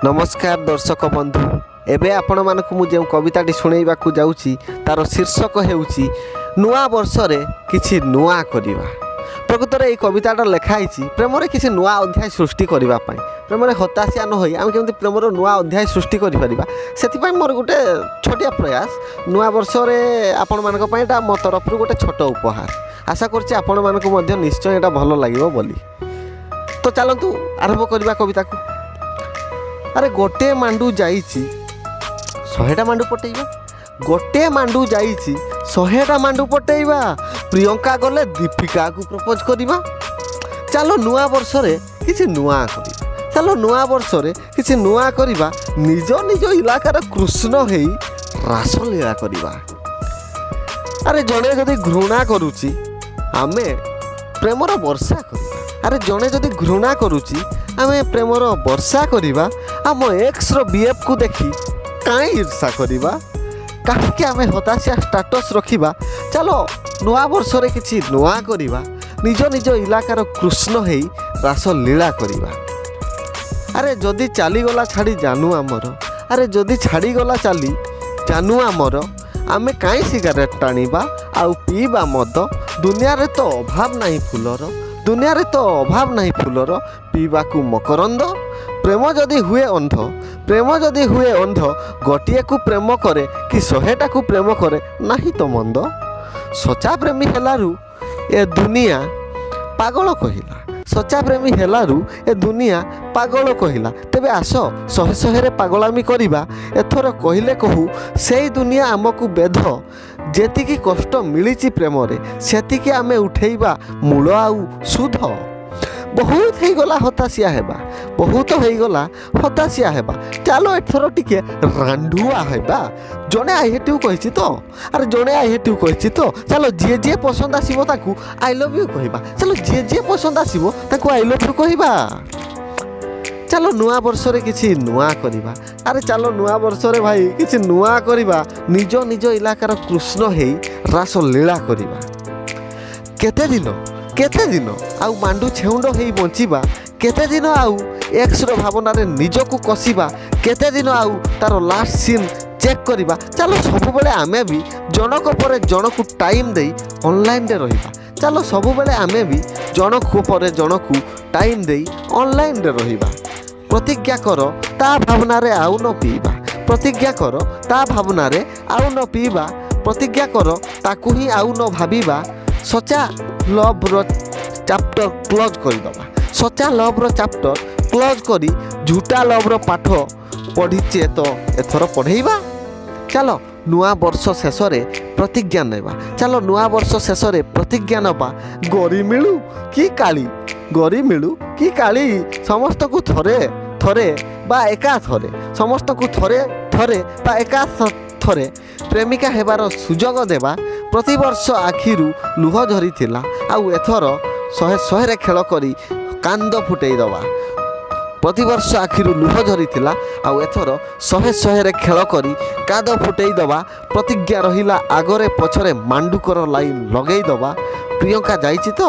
ନମସ୍କାର ଦର୍ଶକ ବନ୍ଧୁ। ଏବେ ଆପଣମାନଙ୍କୁ ମୁଁ ଯେଉଁ କବିତାଟି ଶୁଣେଇବାକୁ ଯାଉଛି, ତା'ର ଶୀର୍ଷକ ହେଉଛି "ନୂଆ ବର୍ଷରେ କିଛି ନୂଆ କରିବା"। ପ୍ରକୃତରେ ଏଇ କବିତାଟା ଲେଖା ହେଇଛି ପ୍ରେମରେ କିଛି ନୂଆ ଅଧ୍ୟାୟ ସୃଷ୍ଟି କରିବା ପାଇଁ। ପ୍ରେମରେ ହତାଶିଆ ନ ହୋଇ ଆମେ କେମିତି ପ୍ରେମର ନୂଆ ଅଧ୍ୟାୟ ସୃଷ୍ଟି କରିପାରିବା, ସେଥିପାଇଁ ମୋର ଗୋଟେ ଛୋଟିଆ ପ୍ରୟାସ। ନୂଆ ବର୍ଷରେ ଆପଣମାନଙ୍କ ପାଇଁ ଏଇଟା ମୋ ତରଫରୁ ଗୋଟେ ଛୋଟ ଉପହାର। ଆଶା କରୁଛି ଆପଣମାନଙ୍କୁ ମଧ୍ୟ ନିଶ୍ଚୟ ଏଇଟା ଭଲ ଲାଗିବ ବୋଲି। ତ ଚାଲନ୍ତୁ, ଆରମ୍ଭ କରିବା କବିତାକୁ। ଆରେ ଗୋଟେ ମାଣ୍ଡୁ ଯାଇଛି, 100ଟା ମାଣ୍ଡୁ ପଟେଇବା। ଗୋଟେ ମାଣ୍ଡୁ ଯାଇଛି, 100ଟା ମାଣ୍ଡୁ ପଟେଇବା। ପ୍ରିୟଙ୍କା ଗଲେ ଦୀପିକାକୁ ପ୍ରପୋଜ କରିବା। ଚାଲ ନୂଆ ବର୍ଷରେ କିଛି ନୂଆ କରିବା। ଚାଲ ନୂଆ ବର୍ଷରେ କିଛି ନୂଆ କରିବା। ନିଜ ନିଜ ଇଲାକାର କୃଷ୍ଣ ହେଇ ରାସଲୀଳା କରିବା। ଆରେ ଜଣେ ଯଦି ଘୃଣା କରୁଛି, ଆମେ ପ୍ରେମର ବର୍ଷା କରିବା। ଆରେ ଜଣେ ଯଦି ଘୃଣା କରୁଛି, ଆମେ ପ୍ରେମର ବର୍ଷା କରିବା। ଆମ ଏକ୍ସର ବିଏଫ୍କୁ ଦେଖି କାହିଁ ଈର୍ଷା କରିବା? କାହିଁକି ଆମେ ହତାଶିଆ ଷ୍ଟାଟସ୍ ରଖିବା? ଚାଲ ନୂଆ ବର୍ଷରେ କିଛି ନୂଆ କରିବା। ନିଜ ନିଜ ଇଲାକାର କୃଷ୍ଣ ହେଇ ରାସଲୀଳା କରିବା। ଆରେ ଯଦି ଚାଲିଗଲା ଛାଡ଼ି ଜାନୁ ଆମର, ଆରେ ଯଦି ଛାଡ଼ିଗଲା ଚାଲି ଜାନୁ ଆମର, ଆମେ କାହିଁ ସିଗାରେଟ୍ ଟାଣିବା ଆଉ ପିଇବା ମଦ? ଦୁନିଆରେ ତ ଅଭାବ ନାହିଁ ଫୁଲର, ଦୁନିଆରେ ତ ଅଭାବ ନାହିଁ ଫୁଲର, ପିଇବାକୁ ମକରନ୍ଦ। ପ୍ରେମ ଯଦି ହୁଏ ଅନ୍ଧ, ପ୍ରେମ ଯଦି ହୁଏ ଅନ୍ଧ, ଗୋଟିଏକୁ ପ୍ରେମ କରେ କି 100ଟାକୁ ପ୍ରେମ କରେ, ନାହିଁ ତ ମନ୍ଦ। ସଚା ପ୍ରେମୀ ହେଲାରୁ ଏ ଦୁନିଆ ପାଗଳ କହିଲା। ସଚା ପ୍ରେମୀ ହେଲାରୁ ଏ ଦୁନିଆ ପାଗଳ କହିଲା। ତେବେ ଆସ ଶହେ ଶହେରେ ପାଗଳାମି କରିବା। ଏଥର କହିଲେ କହୁ ସେଇ ଦୁନିଆ ଆମକୁ ବେଧ। ଯେତିକି କଷ୍ଟ ମିଳିଛି ପ୍ରେମରେ, ସେତିକି ଆମେ ଉଠେଇବା ମୂଳ ଆଉ ସୁଧ। ବହୁତ ହେଇଗଲା ହତାଶିଆ ହେବା, ବହୁତ ହେଇଗଲା ହତାଶିଆ ହେବା। ଚାଲ ଏଥର ଟିକେ ରାଣ୍ଡୁଆ ହେବା। ଜଣେ "I hate you" କହିଛି ତ, ଆରେ ଜଣେ "I hate you" କହିଛି ତ, ଚାଲ ଯିଏ ଯିଏ ପସନ୍ଦ ଆସିବ ତାକୁ "I love you" କହିବା। ଚାଲ ଯିଏ ଯିଏ ପସନ୍ଦ ଆସିବ ତାକୁ "I love you" କହିବା। ଚାଲ ନୂଆ ବର୍ଷରେ କିଛି ନୂଆ କରିବା। ଆରେ ଚାଲ ନୂଆ ବର୍ଷରେ ଭାଇ କିଛି ନୂଆ କରିବା। ନିଜ ନିଜ ଇଲାକାର କୃଷ୍ଣ ହେଇ ରାସଲୀଳା କରିବା। କେତେ ଦିନ, କେତେ ଦିନ ଆଉ ମାଣ୍ଡୁ ଛେଉଣ୍ଡ ହେଇ ବଞ୍ଚିବା? କେତେ ଦିନ ଆଉ ଏକ୍ସର ଭାବନାରେ ନିଜକୁ କଷିବା? କେତେ ଦିନ ଆଉ ତାର ଲାଷ୍ଟ ସିନ୍ ଚେକ୍ କରିବା? ଚାଲ ସବୁବେଳେ ଆମେ ବି ଜଣକ ପରେ ଜଣକୁ ଟାଇମ୍ ଦେଇ ଅନଲାଇନରେ ରହିବା। ଚାଲ ସବୁବେଳେ ଆମେ ବି ଜଣକୁ ପରେ ଜଣକୁ ଟାଇମ୍ ଦେଇ ଅନଲାଇନରେ ରହିବା। ପ୍ରତିଜ୍ଞା କର ତା ଭାବନାରେ ଆଉ ନ ପିଇବା। ପ୍ରତିଜ୍ଞା କର ତା ଭାବନାରେ ଆଉ ନ ପିଇବା। ପ୍ରତିଜ୍ଞା କର ତାକୁ ହିଁ ଆଉ ନ ଭାବିବା। ସଚା ଲଭ୍ର ଚାପ୍ଟର କ୍ଲୋଜ୍ କରିଦେବା। ସଚା ଲଭ୍ର ଚାପ୍ଟର କ୍ଲୋଜ୍ କରି ଝୁଟା ଲଭ୍ର ପାଠ ପଢ଼ିଛେ ତ ଏଥର ପଢ଼େଇବା। ଚାଲ ନୂଆ ବର୍ଷ ଶେଷରେ ପ୍ରତିଜ୍ଞା ନେବା। ଚାଲ ନୂଆ ବର୍ଷ ଶେଷରେ ପ୍ରତିଜ୍ଞା ନେବା। ଗୋରି ମିଳୁ କି କାଳି, ଗୋରି ମିଳୁ କି କାଳି, ସମସ୍ତଙ୍କୁ ଥରେ ଥରେ ବା ଏକା ଥରେ, ସମସ୍ତଙ୍କୁ ଥରେ ଥରେ ବା ଏକା ଥରେ ପ୍ରେମିକା ହେବାର ସୁଯୋଗ ଦେବା। ପ୍ରତିବର୍ଷ ଆଖିରୁ ଲୁହ ଝରିଥିଲା, ଆଉ ଏଥର ଶହେ ଶହେରେ ଖେଳ କରି କାନ୍ଦ ଫୁଟେଇ ଦେବା। ପ୍ରତିବର୍ଷ ଆଖିରୁ ଲୁହ ଝରିଥିଲା, ଆଉ ଏଥର ଶହେ ଶହେରେ ଖେଳ କରି କାନ୍ଦ ଫୁଟେଇ ଦେବା। ପ୍ରତିଜ୍ଞା ରହିଲା, ଆଗରେ ପଛରେ ମାଣ୍ଡୁକର ଲାଇନ୍ ଲଗେଇ ଦେବା। ପ୍ରିୟଙ୍କା ଯାଇଛି ତ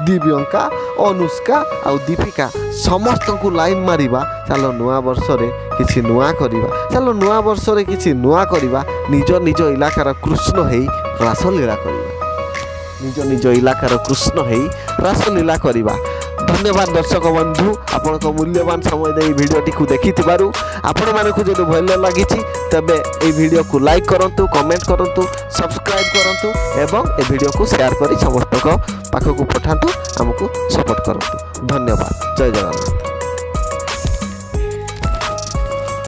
ଦିବ୍ୟଙ୍କା, ଅନୁଷ୍କା ଆଉ ଦୀପିକା ସମସ୍ତଙ୍କୁ ଲାଇନ୍ ମାରିବା। ଚାଲ ନୂଆ ବର୍ଷରେ କିଛି ନୂଆ କରିବା। ଚାଲ ନୂଆ ବର୍ଷରେ କିଛି ନୂଆ କରିବା। ନିଜ ନିଜ ଇଲାକାର କୃଷ୍ଣ ହେଇ ରାସଲୀଳା କରିବା। ନିଜ ନିଜ ଇଲାକାର କୃଷ୍ଣ ହେଇ ରାସଲୀଳା କରିବା। ଧନ୍ୟବାଦ ଦର୍ଶକ ବନ୍ଧୁ, ଆପଣଙ୍କ ମୂଲ୍ୟବାନ ସମୟ ଦେଇ ଭିଡ଼ିଓଟିକୁ ଦେଖିଥିବାରୁ। ଆପଣମାନଙ୍କୁ ଯଦି ଭଲ ଲାଗିଛି, ତେବେ ଏଇ ଭିଡ଼ିଓକୁ ଲାଇକ୍ କରନ୍ତୁ, କମେଣ୍ଟ କରନ୍ତୁ, ସବସ୍କ୍ରାଇବ୍ କରନ୍ତୁ ଏବଂ ଏ ଭିଡ଼ିଓକୁ ସେୟାର କରି ସମସ୍ତଙ୍କ ପାଖକୁ ପଠାନ୍ତୁ। ଆମକୁ ସପୋର୍ଟ କରନ୍ତୁ। ଧନ୍ୟବାଦ। ଜୟ ଜଗନ୍ନାଥ।